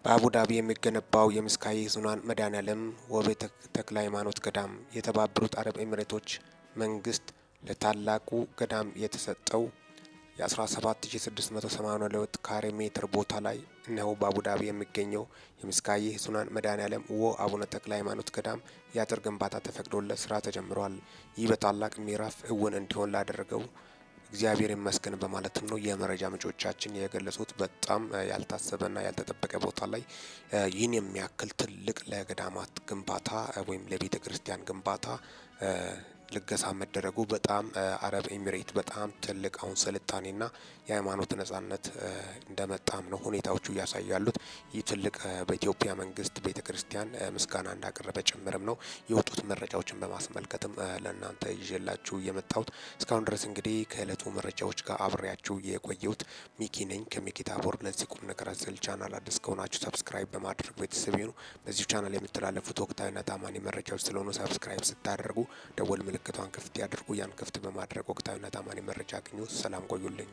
በአቡዳቢ የሚገነባው የምስካየ ኅዙናን መድኃኔዓለም ወቤተ ተክለ ሃይማኖት ገዳም የተባበሩት አረብ ኤሚሬቶች መንግስት ለታላቁ ገዳም የተሰጠው የ17682 ካሬ ሜትር ቦታ ላይ እነሆ በአቡዳቢ የሚገኘው የምስካየ ኅዙናን መድኃኔዓለም ወአቡነ ተክለ ሃይማኖት ገዳም የአጥር ግንባታ ተፈቅዶለት ስራ ተጀምሯል። ይህ በታላቅ ምዕራፍ እውን እንዲሆን ላደረገው እግዚአብሔር ይመስገን በማለትም ነው የመረጃ ምንጮቻችን የገለጹት። በጣም ያልታሰበና ያልተጠበቀ ቦታ ላይ ይህን የሚያክል ትልቅ ለገዳማት ግንባታ ወይም ለቤተ ክርስቲያን ግንባታ ልገሳ መደረጉ በጣም አረብ ኤሚሬት በጣም ትልቅ አሁን ስልጣኔና የሃይማኖት ነጻነት እንደመጣም ነው ሁኔታዎቹ እያሳዩ ያሉት። ይህ ትልቅ በኢትዮጵያ መንግስት ቤተ ክርስቲያን ምስጋና እንዳቀረበ ጭምርም ነው የወጡት መረጃዎችን በማስመልከትም ለእናንተ ይዤላችሁ የመጣሁት። እስካሁን ድረስ እንግዲህ ከእለቱ መረጃዎች ጋር አብሬያችሁ የቆየሁት ሚኪ ነኝ ከሚኪ ታቦር። ለዚህ ቁም ነገር አዘል ቻናል አዲስ ከሆናችሁ subscribe በማድረግ ቤተሰብ ይሁኑ። በዚሁ ቻናል የሚተላለፉት ወቅታዊና ታማኒ መረጃዎች ስለሆኑ subscribe ስታደርጉ ደወል ምልክቷን ክፍት ያድርጉ። ያን ክፍት በማድረግ ወቅታዊና ታማኒ መረጃ አግኙ። ሰላም ቆዩልኝ።